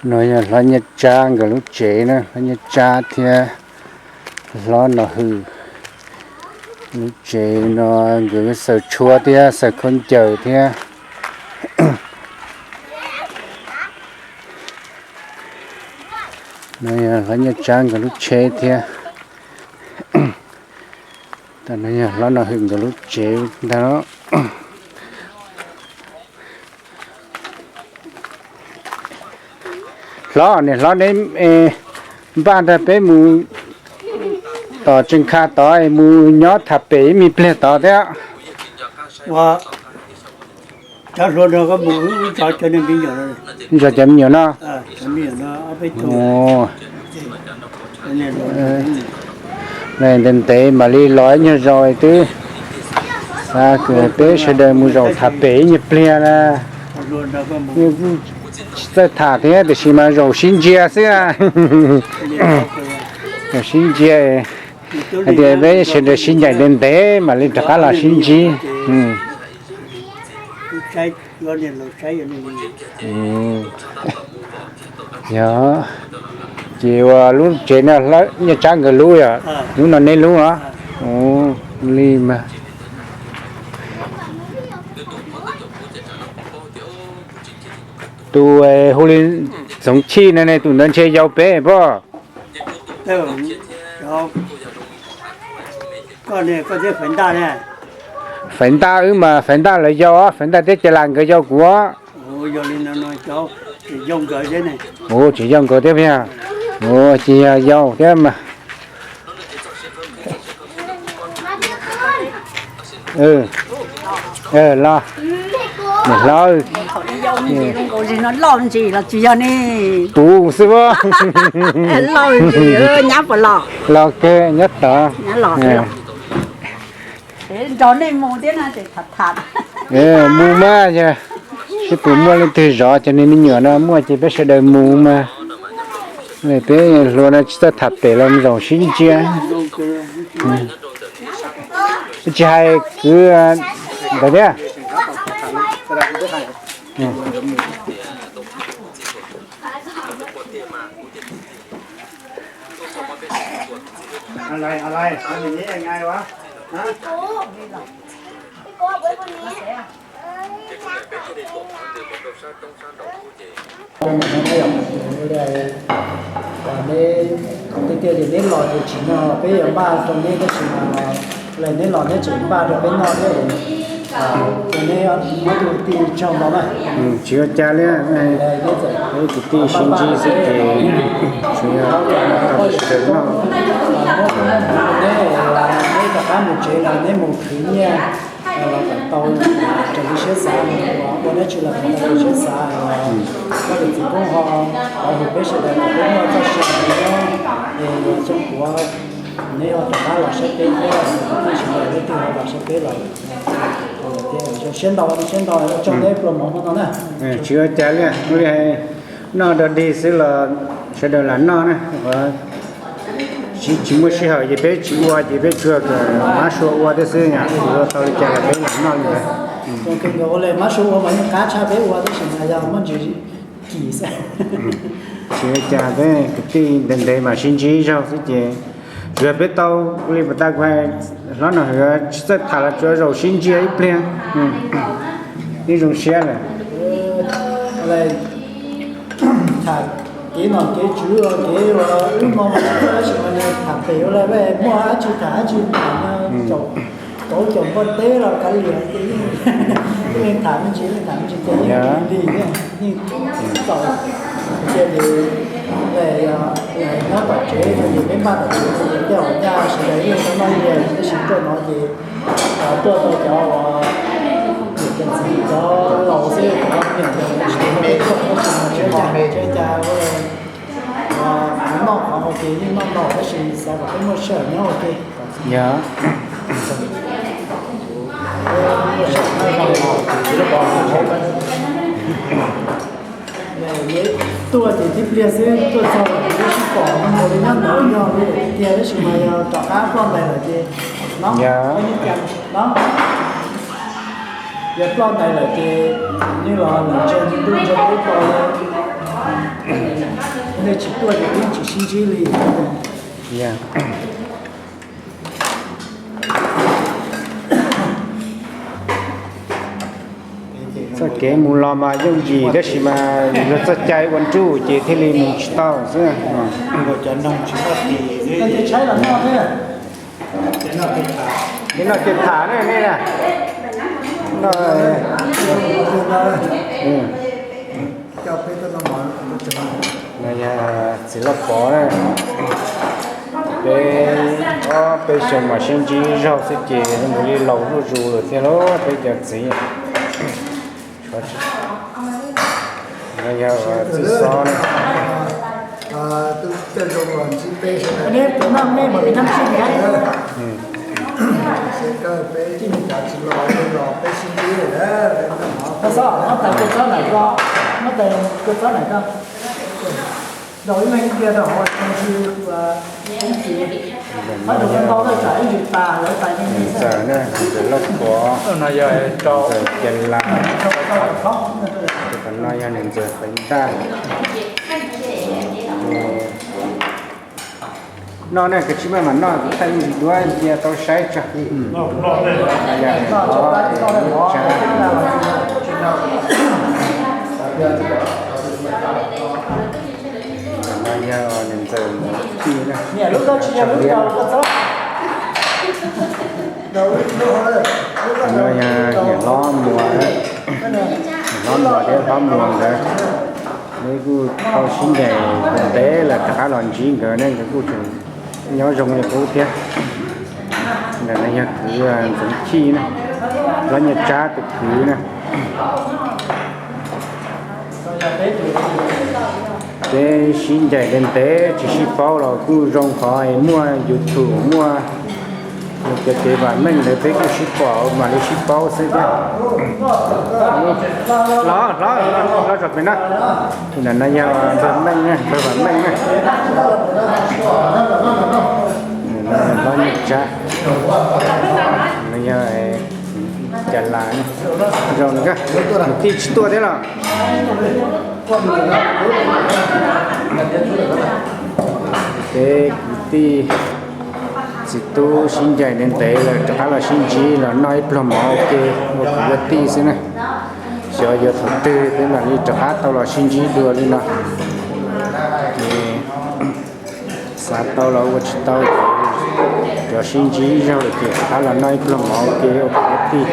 No yog hlob Nyiaj Tsab nkawd lub tsev na, hlob Nyiaj Tsab thiab hlob Nom Hwm lub tsev no, nkawd xaws tshuaj thiab xaws khaub ncaws thiab. No yog hlob Nyiaj Tsab nkawd lub tsheb thiab. Tam no yog hlob Nom Hwm nkawd lub tsev ntag. Hlob, niam hlob, neb npaj nrog peb mus tom Tsees Kha tod es mus nyob tham pem ib me pliag tod thiab. Cov hluas nrog koj mus, wb zov cov me nyuam no. Ntev ntev mam li los ib nyuag zaus twb xav kom peb sawv daws mus zaum tham pem ib nyuag pliag na. Tsis txawj tham thiab tiam sis mas zaum sib ntsia xwb. Zaum sib ntsia, hais tias peb sawv daws sib ncaim ntev ntev mam li rov qab los sib ntsib. Yog, ces ua lub tsev no Nyiaj Tsab nkawd lub yom, lub no neb lub os. Li mas tus hu li Txoov Chij no ne, tus ntawd ntshe yau peb pob. Faiv Ntaj wb mas Faiv Ntaj lawv yau, Faiv Ntaj thiab Cai Las nkawd yau kuv. Ua tseem yau nkawd thiab yog. Ua ces yog yau thiab mas. Los, niam hlob, puv xwb as. Los kawg nyob tod. Mus mas yog seb puas muaj leej twg zov cov niag me nyuam no, muaj ces peb sawv daws mus mas. Peb hluas no tsis txawj tham pem los zaum sib ntsia. Tsis hais kwv ntawd thiab. Neb tiag tiag ces neb los ces tsim nyog peb yuav npaj rau neb tab sis mas lawm neb los neb tseem npaj rau peb noj thiab. Ces neb muab tus kwv tij tsaug ntau na. Tsis ua cas li, peb kwv tij sib ntsib xwb ces tsuas yog tau sawv noj. Neb, neb rov qab mus tsev los neb mus khwv nyiaj los kom tau raws li siab xav, ua dab tsi los kom tau raws siab xav. Koj tus txiv koob ho qhov hwm peb sawv daws kom peb muaj txoj sia nyob es yuav xyoo puav neb ho rov qab los saib peb thiab, tus kwv tij sawv daws leej twg ho los saib peb los. Siab ntau siab ntau, tsaug neb pluas hmov hmo no na. Tsis ua cas li, ua li noj dog dig xwb los sawv daws lam noj na. Tsis, tsis muaj sij hawm ces peb tsis ua, ces peb tsuas kom Mab Sua ua thiab xwb, yog ua tau li cas los peb lam noj li ntawd. Nkawd ua li Mab Sua ua mas yeej qab tshaj peb ua tab sis mas yog muaj ntsis kim xwb. Tsis ua cas, peb kwv tij ntev ntev mas sib ntsib ib zaug xwb ces tsuas yog peb tau li puas tas kuv hais, hlob Nom Hwm tsis txawj tham los tsuas zaum sib ntsia ib pliag, yeej zoo siab lawm. Tham kev nom kev tswv los kev ua wb hmo tab sis mas tham pem ua li muaj dab tsi tham dab tsi tham no, kauv caum npoj teb los kav liam ces yeej tham me ntsis, yeej tham me ntsis ces yeej li yeej txaus. Cia li nyob tom tsev ces peb npaj tom tsev ces tej zaum nyaj sawv daws yeej noj noj ib yam tab sis tuaj no ces tuaj tau cov uas niam cov txiv cov laus xwb, cov niam cov txiv tsis tau tuaj tab sis mas tsis ua cas, tsis ua cas, qhov noj qhov haus ces yeej noj ntau tab sis xav kom peb muaj sij hawm nyob ua ke. Tuaj ces tib pliag xwb, tuaj txog lawm kuv twb sib pom mus li nyob ntawd yog li tiag tab sis mas yog rov qab ploj ntais lawm ces no, no, yog ploj ntais lawm ces yeej los ntsia ntuj ntsia teb ko li. Nej tsis tuaj ces twb tsis sib ntsib li. Txoj kev mus los mas yooj yim tab sis mas luag txoj cai ua nruj ces thiaj li mus tsis tau xwb. Kev noj kev tham ne nej na. Yog txiv Lauj Pov na, peb ob peb xyoos mam sib ntsib zaug xwb ces mus li laus zuj zus lawm thiab lauj peb cov txiv. Yog txij xob na. Ntxawm ne, ntxawm Lauj Pov, ntxawm Cas Las, tus no yog nws ntxawm Faiv Ntaj. Noj ne, koj tsis maj mam noj, kuv thaij me ntsis duab cia tau saib tso. No yog nws ntxawm Faiv Ntaj. No yog niam hlob Muas, niam hlob Muas thiab hlob Muas nkawd, nws kuj tau sib ncaim ntev lawm rov qab los ntsib nkawd ne, nkawd kuj tseem nyob zoo li qub thiab. Ntawm no yog kwv Ntxoov Chij na, hlob Nyiaj Tsab tus kwv na. Peb sib ncaim ntev ntev tsis sib paub los kuj zoo qhov muaj YouTube muaj cov kev vam meej ntawd peb kuj sib pom mam li sib paub xwb thiab. Los, los, los tso pem na. Ntawm no yog npawg Meej na, npawg vam meej na. Hlob Nyiaj Tsab, no yog Cas Las, zoo na, kwv tij tsis tuaj thiab los. Peb kwv tij txiv tub sib ncaim ntev ntev lawm rov qab los sib ntsib los noj ib pluag mov ua ke ua kwv ua tij xwb na. Xyov yuav thaum twg peb mam li rov qab tau los sib ntsib dua li no. Ces xav tau los ua tsis tau, cov sib ntsib ib zaug lawm ces rov qab los noj ib pluag mov ua ke ua kwv ua tij.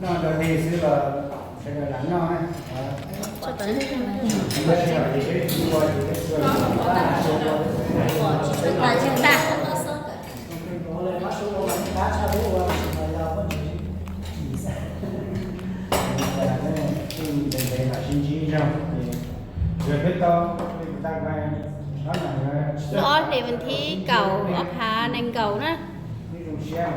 Noj nrog dej xwb los sawv daws lam noj na. Lub ob hlis vas thib kaum ob phav nees nkaum na,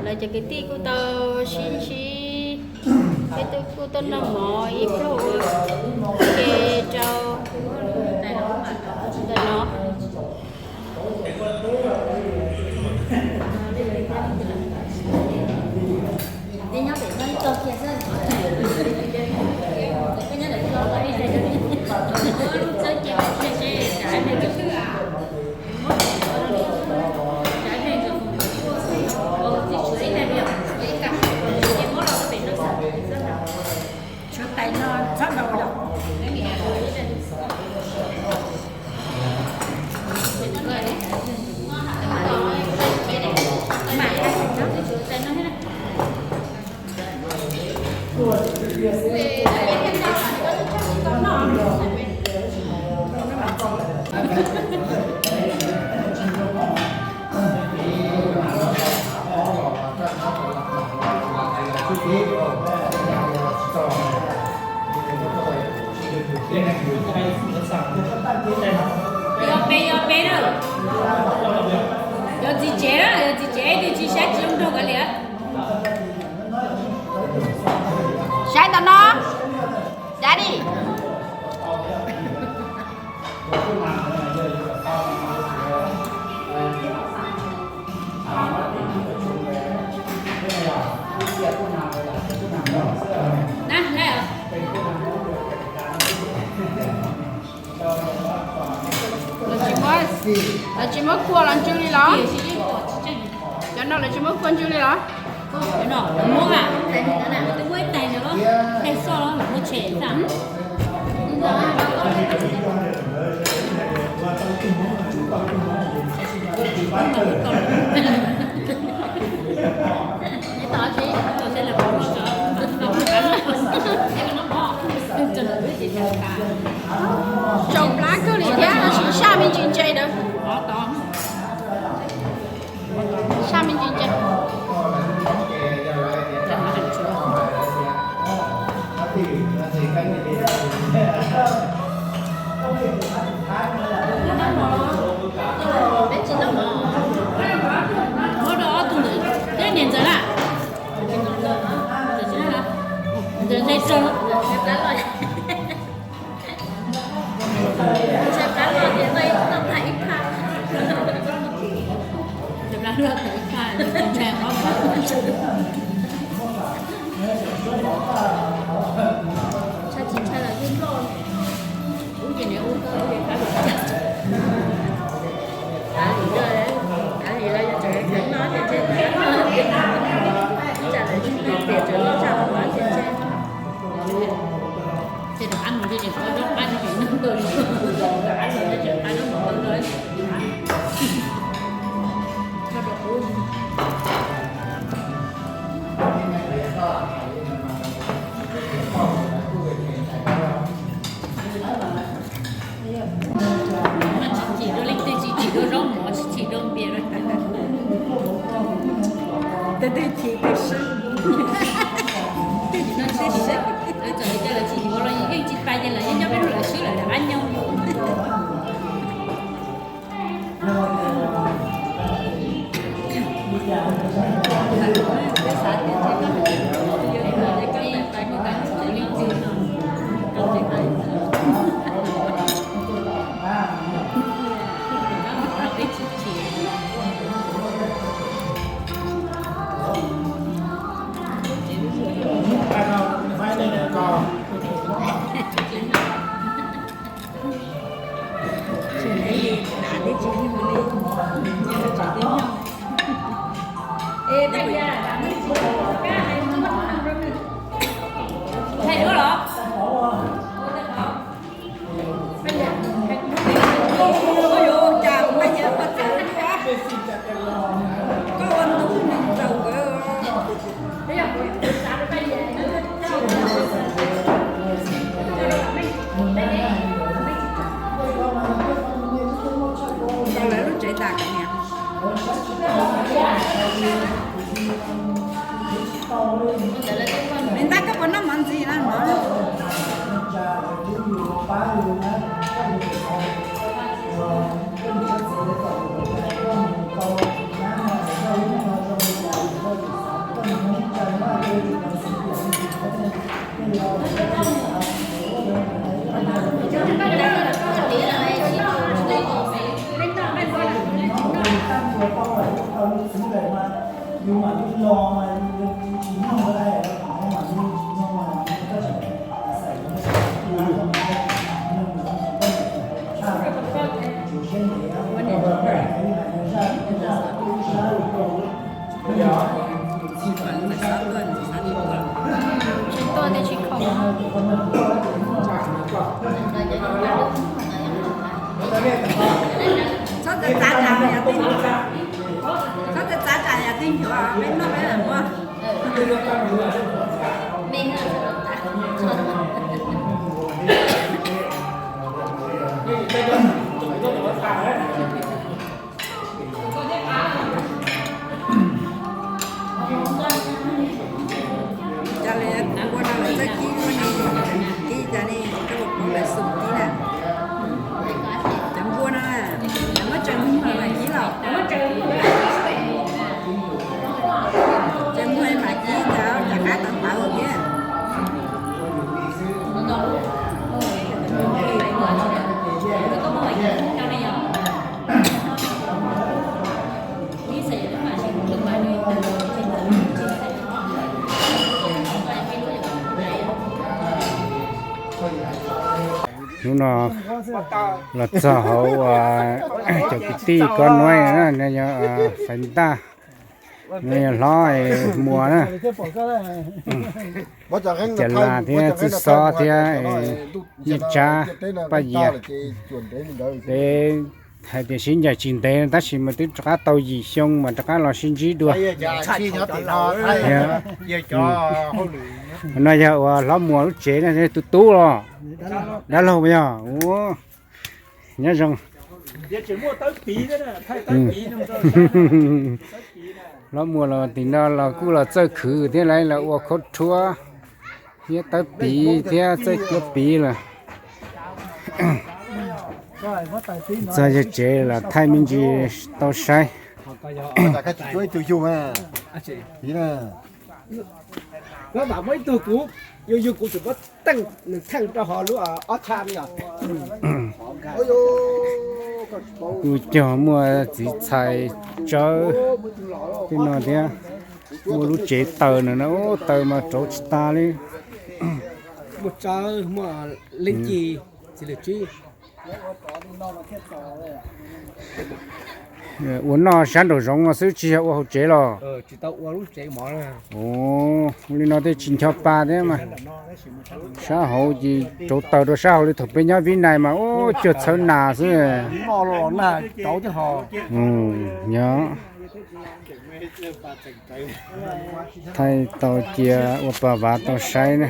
lawv cov kwv tij kuj tau sib ntsib, peb kuj tuaj noj mov ib pluag ua ke rau ntawm no. Tshuav tais no txhob ntaus lawm. Yog peb, yog peb na. Yog txiv tsev na, yog txiv tsev twb tsis saib tsis zoo nraug kav liam. Lawv tsis muab kua los ntsw li los? Cov no lawv tsis muab kua ntsw li los? Tsaus plab kawg li thiab, tab sis saj me ntsis ntse ntawd. Saj me ntsis ntse. Muab rau ob tug ntawd, niam ntxawm na. Ntxawm nqe tso. Ntxawm plab los ces tau ib tag ib phaj. Ntxawm plab los tau ib phaj, ntxawm plab los tau ib phaj. Tshaj tsis tshaj los yeej loj. Ub ces niam ub koj ub ces kab lus tag. Kav li, kav li los yog tseem kheev no ces ntshe ib tsam lawv tsis pom tias tseem loj tshaj qhov no ces ntshe. Ces rov qab mus ntshe tseem kho zaub qab ntshe tseem nug tau li, rov qab los ntshe tseem qab zaub mus tau li. Kho rau kuv. Tsis chim rau leej twg, tsis chim rau zaub mov, tsis chim rau npias rau. Tej twg chim tej swb. Tej no tshwj xeeb, lawv txawm hais tias lawv tsis yuav los yeej tsis pais ces lawv yeej nyob peb lub lawv swb lawm, lawv qab nyob. Thầy nữa lov? Ua yuav cas ua nyiav koj txawv ua, koj ua ntu nws txaus nkawd. Tau lawv lub tsev tas kom niam. Li ntawd koj puas noj mov ntxiv na mov? Tsis tuaj thiab tsis khoom. Txhob txav tsam yam twg, txhob txav tsam yam twg nchuav peb noj peb mam muab. Cov li ua no lawv txawj kib luaj li, kib cov li rau pov lawv xum kib na. Cov npua no muab tsaws muag mam kib los. Tsaws muag mam kib cov rov qab tau Hnub no los txog hauv uas cov kwv tij Kob Nuaib na, no yog Faiv Ntaj, no yog hlob Muas na. Cas Las thiab Txwj Xob thiab Nyiaj Tsab, Paj Yias, peb hais tias sib ncaim tsis ntev tab sis mas twb rov qab tau yim xyoo mas rov qab los sib ntsib dua. No yog uas hlob Muas lub tsev na, tus tub los, dab laug yog, nyob zoo. Hlob Muas los tim no los kuj los txawj khwv thiab lawv los ua khaub rhuab thiab tawb piv thiab txawj cuab piv lawm. Txog yawg tsev los thaij me ntsis tau saib. Kuj cog muaj txiv txhais tsawb tej no thiab. Muaj lub tsev taws no na, taws mas rauv tsis tas li. Ua noj sab nraum zoov no xwb tsis yog ua hauv tsev los? Ua li no tej tsis ncho pa thiab mas. Sab hauv ces rauv taws rau sab hauv li thaum peb nyob Vib Nais mas ua cuag txhawb nas xwb. Nyob thaij tau cia ua pa vav tau saib na.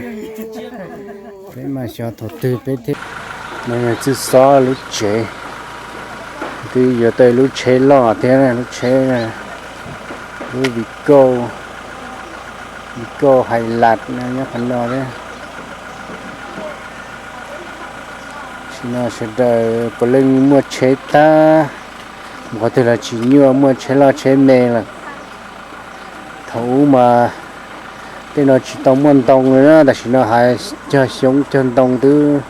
Peb mas xyov thaum twg peb thiaj. No yog Txwj Xob lub tsev, twb yuav tau lub tsheb loj thiab, lub tsheb, lub Vigo, Vigo Highland no nyob qhov no thiab. Tam sim no sawv daws puav leej muaj tsheb tag, mus qhov twg los tsis nyuaj, muaj tsheb loj tsheb me lawm. Thaum ub mas tej no tsis tau muaj ntoo li na, tam sim no hais cog xyoob cog ntoo twb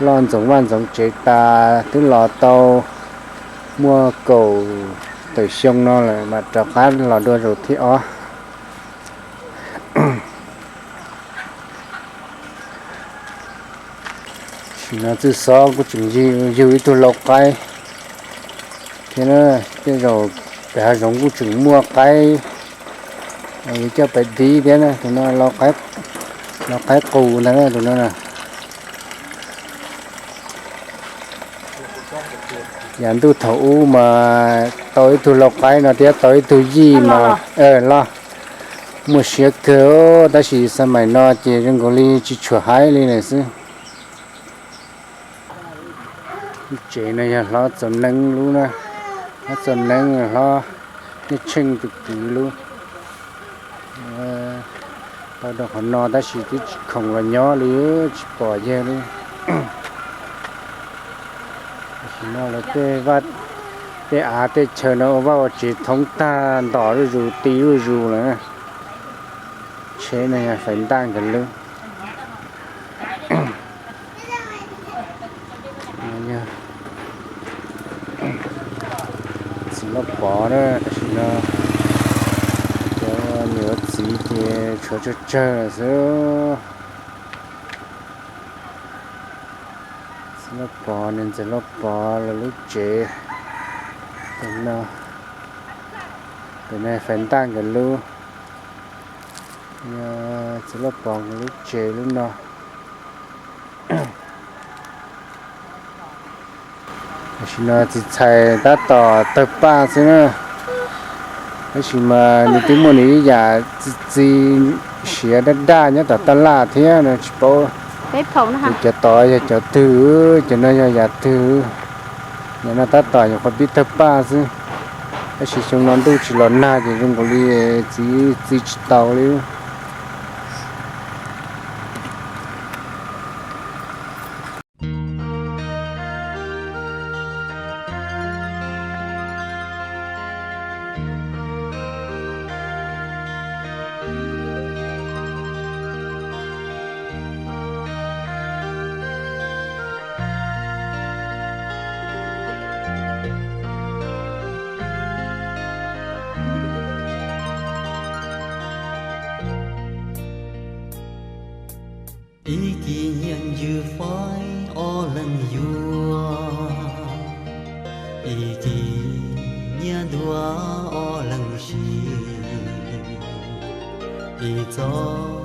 loj ntxoov vaj ntxoov tsev tas, twb los tau muaj kaum tawm xyoo no lawm mas rov qab los dua zaum thib ob. Tam sim no Txwj Xob kuj tseem yug ib tug lau qaib thiab na, tej zaum pem hav zoov kuj tseem muaj qaib, yuav coj pais dib thiab na, tus no lau qaib qus ntag na, tus no na. Yav ntuj thaum ub mas tau ib tug lau qaib no thiab tau ib tug yij mas loj, muaj siab kawg, tab sis xab maim no ces zoo nkaus li tsis tshua haib li lawm xwb. Lub tsev no yog hlob Txaus Neeb lub na, hlob Txaus Neeb, hlob Nyiaj Tsheej tus kwv lub. Tau rau qhov no tab sis twb tsis khoom los nyob li, tsis pom yawg li. Tam sim no lawv tej vaj, tej av tej chaw no ua vaj ua tsev thoob tag, ntom zuj zus ti zuj zus lawm. Tsheb no yog Faiv Ntaj nkawd lub. Txiv Lauj Pov na, tam sim no cov niam ua txiv ces tshuav tsawg tsawg lawm xwb. Txiv Lauj Pov, niam ntxawm Lauj Pov lawv lub tsev. Tam no Faiv Ntaj nkawd lub, Txiv Lauj Pov nkawd lub tsev lub no. Tam sim no txiv txhais tab tom tawg paj xwb na. Tab sis mas nws twb muaj nws ib yam txi txi siav daj daj nyob tom taj laj thiab no tsis paub. Ces cov tod yog cov twg, cov no yog yam twg. Yam no tab tom nyuam qhuav pib tawg paj xwb. Tab sis xyoo no ntuj tsis los nag ces zoo nkaus li txiv txi tsis tau li. Ib kis nyiaj ntsws faib ob leeg yuav, ib kis nyiaj ntuag ob leeg siv, ib txoj